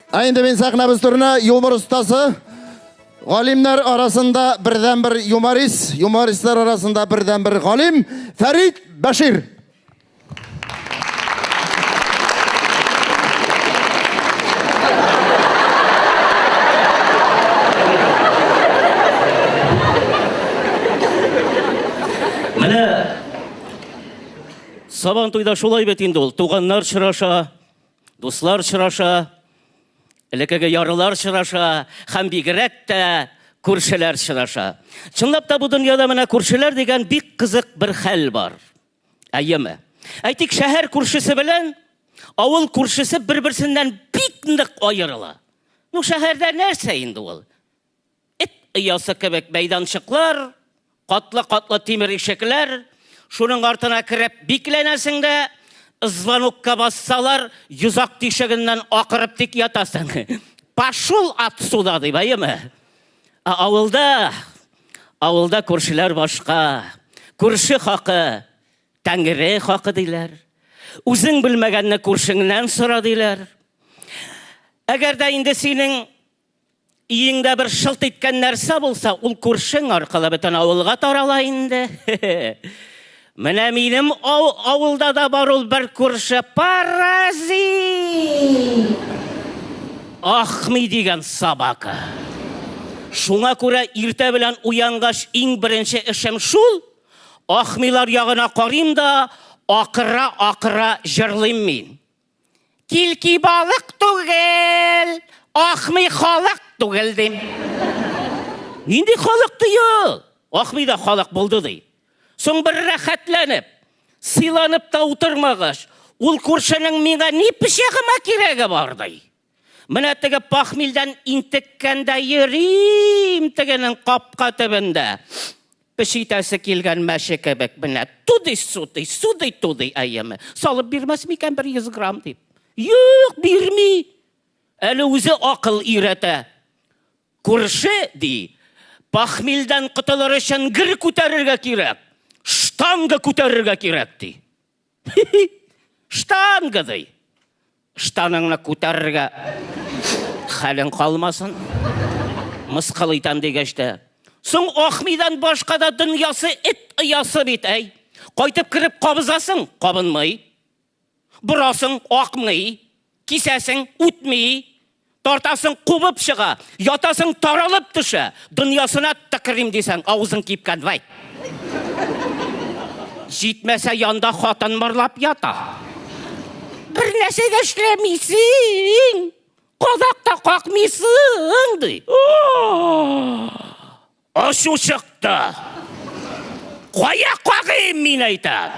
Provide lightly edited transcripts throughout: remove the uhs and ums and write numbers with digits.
Ә инде мин сәхнәбез түренә юмор остасы, галимнәр арасында бердәнбер юморист, юмористлар арасында бердәнбер галим Фәрит Бәшир. Менә Сабан туйда шулай бит инде ул. Туганнар очраша, дуслар очраша, элеккеге ярылар очраша һәм бигрәк тә күршеләр очраша. Чынлап та бу дөньяда менә күршеләр дигән бик кызык бер хәл бар. Әйеме? Әйтик, шәһәр күршесе белән авыл күршесе бер-берсеннән бик нык аерыла. Ну, шәһәрдә нәрсә инде ул? Эт оясы кебек мәйданчыклар, катлы-катлы тимер ишекләр, шуның артына кереп бикләнәсең дә, звонокка бассалар, йозак тишегеннән акырып тик ятасың. Пошел отсюда, дип, әйеме? Ә авылда, авылда күршеләр башка. Күрше хакы, тәңре хакы диләр. Үзең белмәгәнне күршеңнән сора диләр. Әгәр дә инде синең Өеңдә бер шылт иткән нәрсә булса, ул күршең аркылы бөтен авылга тарала инде. Менә минем авылда да бар ул бер күрше паразит. Ахми дигән собака. Шуңа күрә иртә белән уянгач иң беренче эшем шул, Ахмилар ягына карыйм да, акыра-акыра җырлыйм мин. Килки балык түгел, ахмый халык түгел дим. Нинди халык ди ул? Ахмый да халык булды ди. Соң бер рәхәтләнеп, сыйланып та утырмагач, ул күршенең миңа ни пычагыма кирәге бар ди. Менә теге пахмилдән интеккәндә йөрим тегенең капка төбендә. Пешитәсе килгән мәче кебек менә туды-суды, суды-туды әйеме. Салып бирмәс микән бер 100 грамм дип. Юк, бирми. Әле үзе акыл өйрәтә. Күрше, ди, пахмилдән котылыр өчен гер күтәрергә кирәк, штанга күтәрергә кирәк, ди. Штанга, ди. Штаныңны күтәрергә хәлең калмасын. Мыскыл итәм дигәч тә. Соң Ахмидан башка да дөньясы эт оясы бит, әй. Кайтып кереп кабызасың, кабынмый. Борасың, акмый. Кисәсең, үтми. Тартасың, кубып чыга. Ятасың, таралып төшә. Дөньясына тыкырыйм дисәң, авызың кипкән, вай. Җитмәсә, янда хатын мырлап ята. Бер нәрсә дә эшләмисең. Кадак та какмыйсың, ди. Ачу чыкты. Кая кагыйм, мин әйтәм.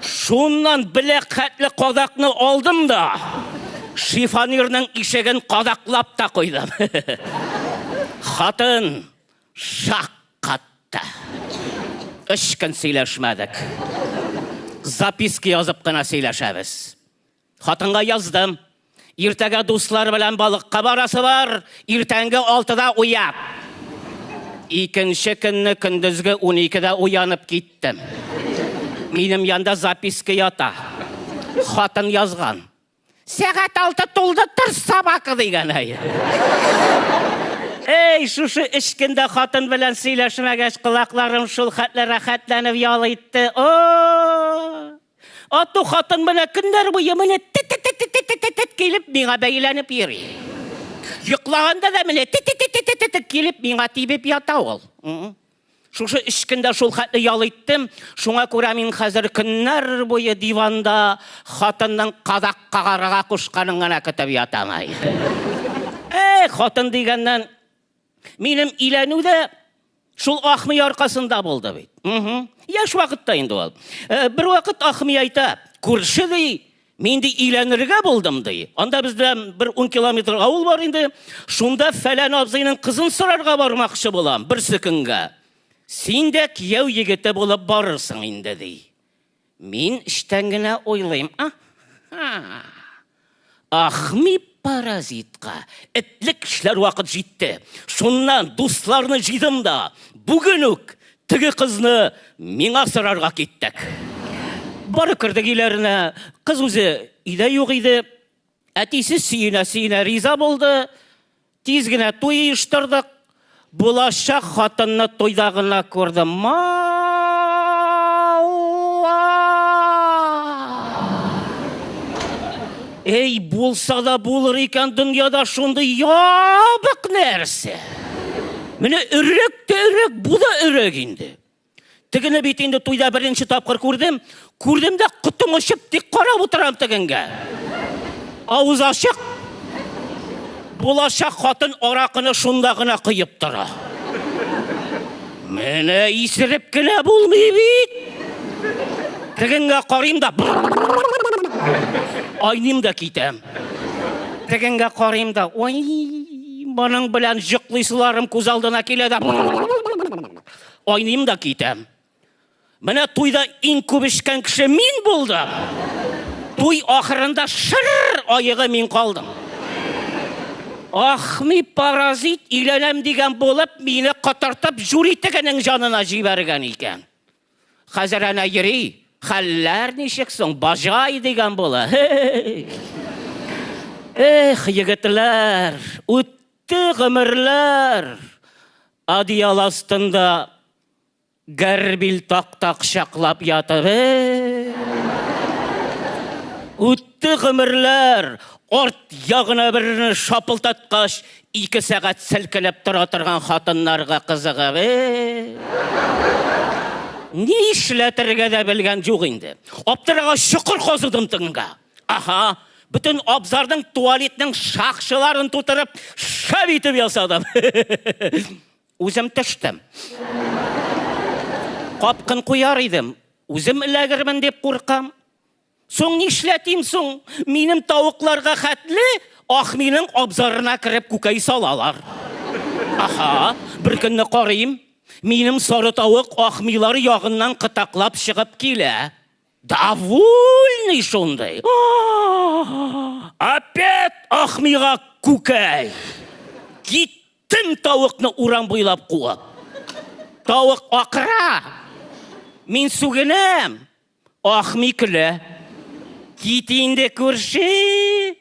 Шуннан беләк хәтле кадакны алдым да, шифонерның ишеген кадаклап та куйдым. Хатын шаккатты. Өч көн сөйләшмәдек. Записка язып кына сөйләшәбез. Хатынга яздым. Иртәгә дуслар белән балыкка барасы бар, иртәнге алтыда уят. Икенче көнне көндезге уникедә уянып киттем. Минем янда записка ята. Хатын язган. Сәгать алты тулды, тор, собака, дигән. Әй. Эй, шушы өч көндә хатын белән сөйләшмәгәч, колакларым шул хәтле рәхәтләнеп ял итте. О! Ату хатын менә көннәр буе менә тет-тет-тет-тет-тет килеп миңа бәйләнеп йөри. Йоклаганда да менә тет-тет-тет-тет килеп миңа тибеп ята ул. Шушы өч көндә шул хәтле ял иттем. Шуңа күрә мин хәзер көннәр буе диванда хатынның кадак кагарга кушканын гына көтеп ятам. Эй, хатын дигәннән Минем өйләнү дә шул Ахми аркасында булды бит. Угу. Яшь вакытта инде ул. Э, бер вакыт Ахми әйтә, күрше ди, мин ди өйләнергә булдым ди. Анда бездә бер 10 километр авыл бар инде. Шунда фәлән абзыйның кызын сорарга бармакчы булам берсе көнгә. Син дә кияү егете булып барырсың инде ди. Мин эчтән генә уйлыйм, аһа, Ахми паразитка этлек эшләр вакыт җитте. Шуннан дусларны җыйдым да, бүген үк теге кызны миңа сорарга киттек. Барып кердек өйләренә. Кыз үзе өйдә юк иде. Әтисе сөенә-сөенә риза булды. Тиз генә туй оештырдык. Булачак хатынны туйда гына күрдем. Эй, булса да булыр икән дөньяда шундый ябык нәрсә. Менә өрек тә өрек, бу да өрек инде. Тегене бит инде туйда беренче тапкыр күрдем. Күрдем дә котым очып тик карап утырам тегенгә. Авыз ачык. Булачак хатын аракыны шунда гына коеп тора. Менә исереп кенә булмый бит. Тегенгә карыйм да айныйм да китәм. Тегенгә карыйм да, ой, моның белән җоклыйсыларым күз алдына килә дә Айныйм да китәм. Менә туйда иң күп эчкән кеше мин булдым. Туй ахырында шыр аегы мин калдым. Ахми паразит өйләнәм дигән булып, мине котыртып жюри тегенең җанына җибәргән икән. Хәзер әнә йөри. Хәлләр ничек соң, бажай дигән була. Эх, егетләр, үтте гомерләр. Одеял астында гәрбил такта кочаклап ятып, Үтте гомерләр, арт ягына берне шапылдаткач, ике сәгать селкенеп тора торган хатыннарга кызыгып, Ни эшләтергә дә белгән юк инде. Аптырагач чокыр казыдым тыңга. Аһа, бөтен абзарның туалетның шакшыларын тутырып, шәп итеп ясадым. Үзем төштем. Капкын куяр идем. Үзем эләгермен дип куркам. Соң нишләтим соң? Минем тавыкларга хәтле Ахминың абзарына кереп күкәй салалар. Аһа, бер көнне карыйм, минем сары тавык Ахмилар ягыннан кытаклап чыгып килә. Довольный шундый. Опять Ахмига күкәй. Киттем тавыкны урам буйлап куып. Тавык акыра. Мин сүгенәм. Ахми көлә. Кит инде, күрше.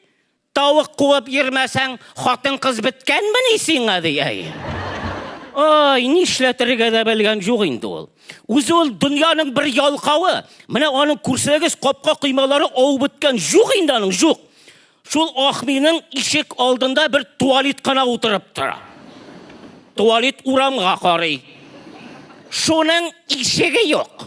Тавык куып йөрмәсәң, хатын-кыз беткәнмени сиңа, ди, әй. Ай, нишләтергә дә белгән юк инде ул. Үзе ул дөньяның бер ялкавы. Менә аның күрсәгез, капка коймалары авып беткән. Юк инде аның, юк. Шул Ахминың ишек алдында бер туалет кына утырып тора. Туалет урамга карый. Шуның ишеге юк.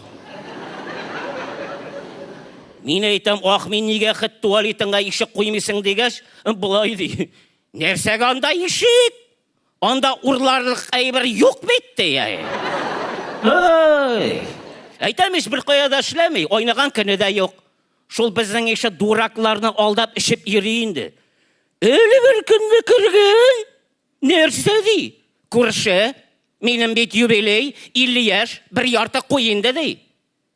Мин әйтәм, ах, мин нигә хет туалетыңа ишек куймыйсың дигәч, болай ди. Нәрсәгә анда ишек? Анда урларлык әйбер юк бит ди. Ой! Әйтәм ич, бер кая да эшләми, айнаган көне дә юк. Шул безнең ише дуракларны алдап эчеп йөри инде. Әле бер көнне кергән, нәрсә ди? Күрше, минем бит юбилей, 50 яшь, бер ярты куй инде ди.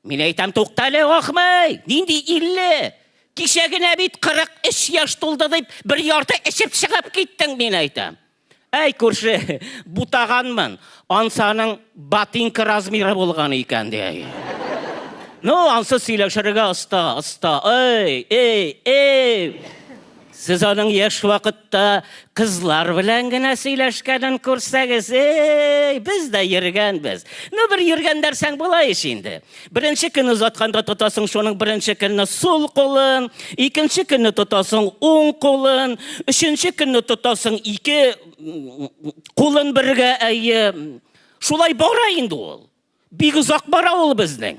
Мин әйтәм, туктале, Ахмай, нинди 50? Кичә генә бит 43 яшь тулды дип, бер ярты эчеп чыгып киттең, мин әйтәм. Әй, күрше, бутаганмын. Ансаның ботинка размеры булган икән, ди. Ну, ансы сөйләшергә оста, оста. Эй, эй, эй. Сез аның яшь вакытта кызлар белән генә сөйләшкәнен күрсәгез, эй, без дә йөргәнбез. Ну, бер йөргән дәрсәң була ич инде. Беренче көнне озатканда тотасың шуның беренче көнне сул кулын, икенче көнне тотасың уң кулын, өченче көнне тотасың ике кулын бергә, әйе. Шулай бара инде ул. Бик озак бара ул безнең.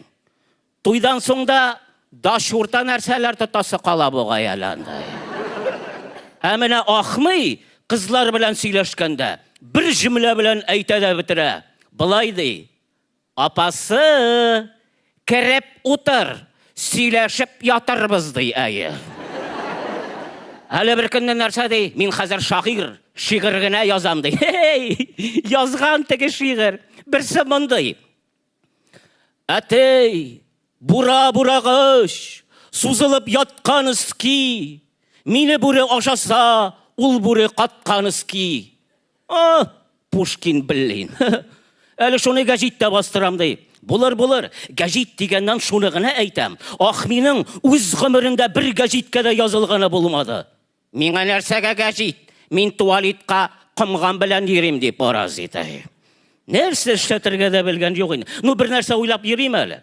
Туйдан соң да дашурта нәрсәләр тотасы кала бугай әле анда. Ә менә Ахмый кызлар белән сөйләшкәндә бер җөмлә белән әйтә дә бетерә. Болай ди: "Апасы, кереп утыр, сөйләшеп ятырбыз", ди, әйе. Әле бер көнне нәрсә ди? Мин хәзер шагыйрь, шигырь генә язам ди. Хей, язган теге шигырь. Берсе мондый. Әтей, бура бурагач, сузылып яткан ски, мине бүре ашаса, ул бүре каткан ски. А, Пушкин, блин. Әле шуны гәҗиттә бастырам ди. Булыр, булыр. Гәҗит дигәннән шуны гына әйтәм. Ахминың үз гомерендә бер гәҗиткә дә язылганы булмады. Миңа нәрсәгә гәҗит? Мин туалетка комган белән йөрим, ди паразит. Нәрсә эшләтергә дә белгән юк инде. Ну, бер нәрсә уйлап йөрим әле.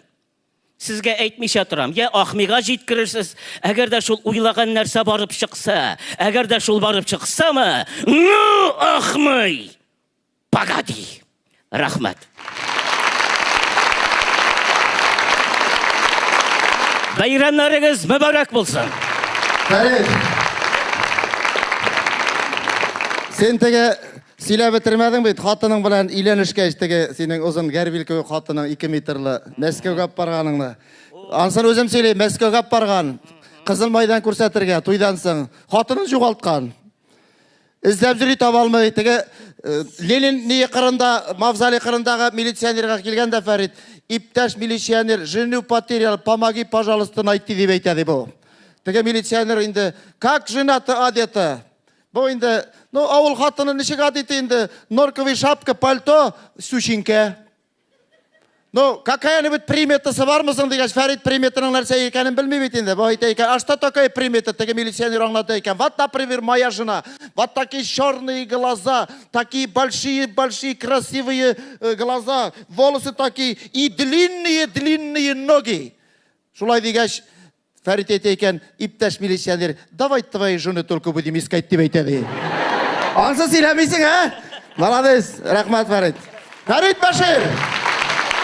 Сезгә әйтмичә торам. Я Ахмига җиткерерсез. Әгәр дә шул уйлаган нәрсә барып чыкса, әгәр дә шул барып чыксамы, ну, Ахмый! Погоди! Рәхмәт. Бәйрәмнәрегез мөбарәк булсын. Фәрит. Син теге сөйләп бетермәдең бит, хатының белән өйләнешкәч, теге синең озын гәрбил кебек хатының 2 метрлы Мәскәүгә алып барганыңны. Ансын үзем сөйлим, Мәскәүгә алып барган. Кызыл майдан күрсәтергә, туйдан соң. Хатынын югалткан. Эзләп йөри таба алмый. Теге э, Ленин ние кырында, мавзолей кырындагы милиционерга килгән дә Фәрит, иптәш милиционер, жену потерял, помоги, пожалуйста, найти дип әйтә ди бу. Теге милиционер инде, как жена-то одета? Бу инде, ну, авыл хатыны ничек одета инде? Норковый шапка, пальто, сүчинкә. Ну, какая-нибудь приметасы бармы соң дигәч, Фәрит приметаның нәрсә икәнен белми бит инде. Бу әйтә икән, а что такое примета? Теге милиционер аңлата икән. Вот, например, моя жена. Вот такие черные глаза, такие большие-большие красивые глаза, волосы такие и длинные-длинные ноги. Шулай дигәч, Фәрит әйтә икән, иптәш милиционер, давай твои жены только будем искать, дип әйтә ди. Ансы сөйләмисең, ә? Молодец, рәхмәт, Фәрит. Фәрит Бәшир!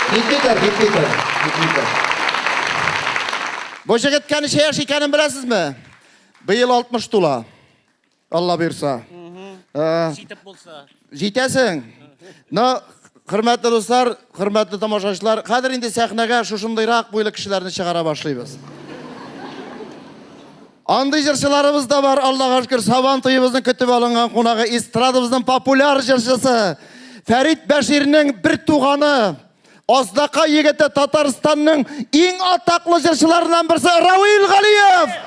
Китмитер, китмитер, китмитер. Бу җегеткә ничә яшь икәнен беләсезме? Быел 60 тула. Алла бұйырса. Җитеп булса. Җитәсең. Но, хөрмәтле дуслар, хөрмәтле тамашачылар, хәзер инде сәхнәгә шушындыйрак буйлы кешеләрне чыгара башлыйбыз. Андый җырчыларыбыз да бар, Аллага шөкер, Сабан туебызның көтеп алынган кунагы, эстрадабызның популяр җырчысы Фәрит Бәширнең бер туганы, Аздака егете, Татарстанның иң атаклы җырчыларыннан берсе Равил Галиев!